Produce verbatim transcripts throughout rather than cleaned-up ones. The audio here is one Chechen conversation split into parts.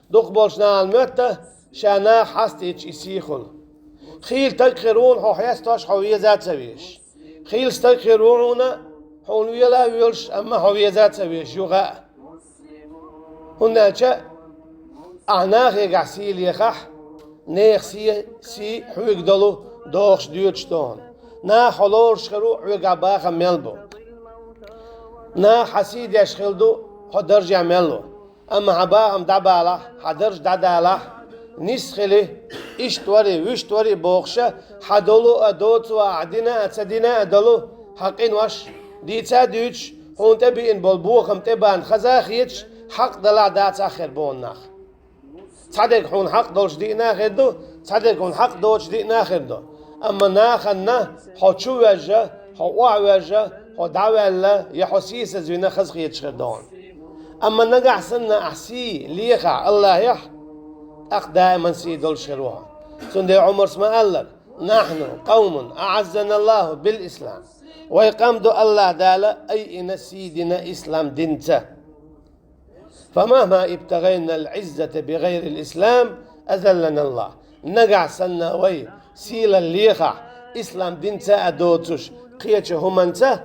Дукха болчу нахана моьтту ша нах хьастийча и сий хуьлу. Хийла стаг хир ву хьуна хьо хестош, хьо веза а ца везаш. Хийла стаг хир ву хьуна, хьуна вела а воьлуш, амма хьо веза а ца везаш юха а. ХӀунда аьлча ахь нахегахь сий лехахь, нехан сий, сий хьоьга долу дохуш доьдуш ду хьуна. Наха хьо лоруш хир ву, хьоьгахь бахам мел бу. Наха хьан сий деш хилла ду, хьо даржехь мел ву. Амма хьан бахам дӀабалахь, хьан дарж дӀадалахь, нисса хили, иштта вари, вуьшта вари бохуша, хьан долу а, доцу а, ахь дина а, ца дина а долу, хьан къинош дийца а дуьйцуш, хьуна тӀе биъна болу бохам тӀе бан хаза а хеташ, хьакъ далахь дацахь хир бу хьуна нах. Цхьадерг хьуна хьакъ долуш диъна а хир ду, цхьадерг хьуна хьакъ доцуш диъна а хир ду. Амма нахана хьо чу ваьжжа, хьо охьаваьжжа, хьо дӀаваьлла я хьо сийсазвина хаза хеташ хир ду хьуна. Амма нагахь санна ахь сий лехахь АллахӀехь, тӀаккха даиман сий долуш хир ву хьо. Цундела Ӏумарс ма-аллара: «Нахьну къавмун аӀаззаналлахӀу бил-ислам». Вай къам ду АллахӀ Дала айина, сий дина ислам динца. «Фа махьма ибтагӀайна ал-Ӏиззата би гӀайрил ислам, азаллана АллахӀ». Нагахь санна вай сийлалла лехахь, ислам динца а доцуш, кхечу хӀуманца,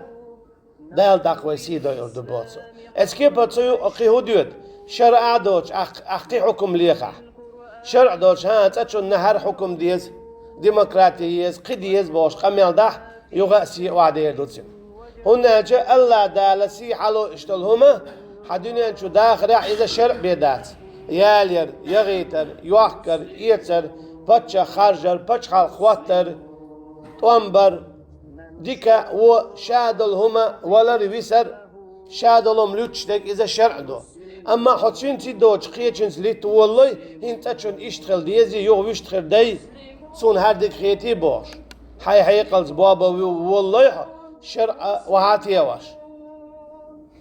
Дала тӀаккха вай сий дойур ду боху цо. Эцу кепара цо юкъа кхин хӀун доьду? ШарӀа а доцуш, ахь, ахь кхин хӀукум лехахь. ШарӀа доцуш, хӀан, цкъачунна хӀара хӀукум деза, демократи еза, кхин деза бохуш къамел дахь, юха а сий охьадер ду цуьнан. ХӀунда аьлча АллахӀ Дала сий хьало иштта долу хӀума, хьан дуьнен чу дахарехь иза шарӀ бен дац. Ялаяр, яхийтар, йохкар, эцар, паччахь харжар, пачхьалкх хӀоттар, тӀом бар, дика а, вон а, ша долу хӀума валар а, висар а, ша долу хӀума луьттуш дерг иза шарӀ ду. Амма хьо цуьнца доцуш кхечуьнца литта волалой, хӀинца цкъачунна иштта хила дезий, юха вуьшта хир дай, суна хӀара дика хетий бохуш. Хьайн хьекъалца бобан ву-, волалой хьо, шарӀа охьа а теваш.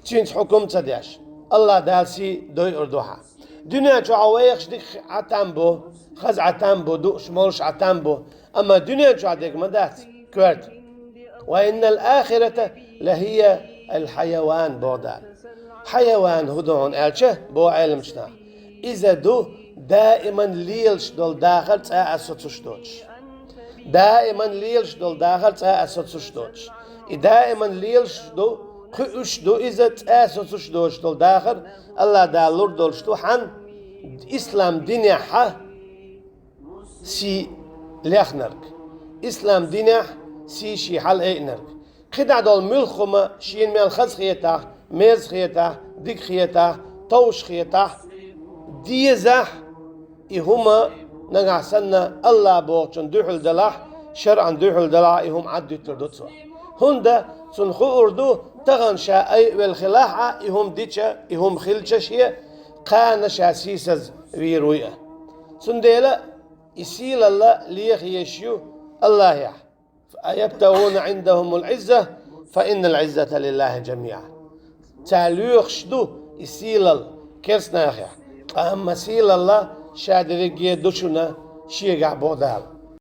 Цуьнца хьукум а ца деш, АллахӀ Дала сий дойур ду хьан. Дуьнен чохь вехаш дика Ӏа там бу, хаза Ӏа там бу, дууш, молуш Ӏа там бу, амма дуьнен чохь дерг ма дац коьрта. «Ва иннал ахирата лахӀия ал-хьайаван», боху Дала. Хьайаван хӀун ду хьуна аьлча, боху Ӏеламчу наха, иза ду даиман лелаш долу дахар цкъа а соцуш доцуш. Даиман лелаш долу дахар цкъа а соцуш доцуш. И даиман лелаш ду, кхуьуш ду иза цкъа а соцуш доцуш долу дахар, АллахӀ Дала лур долуш ду хьан ислам динехь сий лехнарг, ислам динехь сий шен хьалаайинарг. КхидӀа долу муьлхха хӀума шена мел хаза хетахь, мерза хетахь, дика хетахь, товш хетахь, дезахь, и хӀума нагахь санна АллахӀ бохучун дуьхьал далахь, шарӀан дуьхьал далахь, и хӀума Ӏад дуьтур ду цо. ХӀунда цунна хуур ду, тахана ша айавелла хилахь а, и хӀума дича, и хӀума хилча шен, кхана ша сийсаз вийр вуй а. Цундела и сийлалла леха езаш ю АллахӀехь. «АябтагӀуна Ӏиндахумул Ӏизза, фа иннал Ӏиззата лиллахӀи жамиӀа». Цара лоьхуш ду и сийлалла керстанахехь, ткъа амма сийлалла ша дерриге ду шуна шегахь, боху Дала.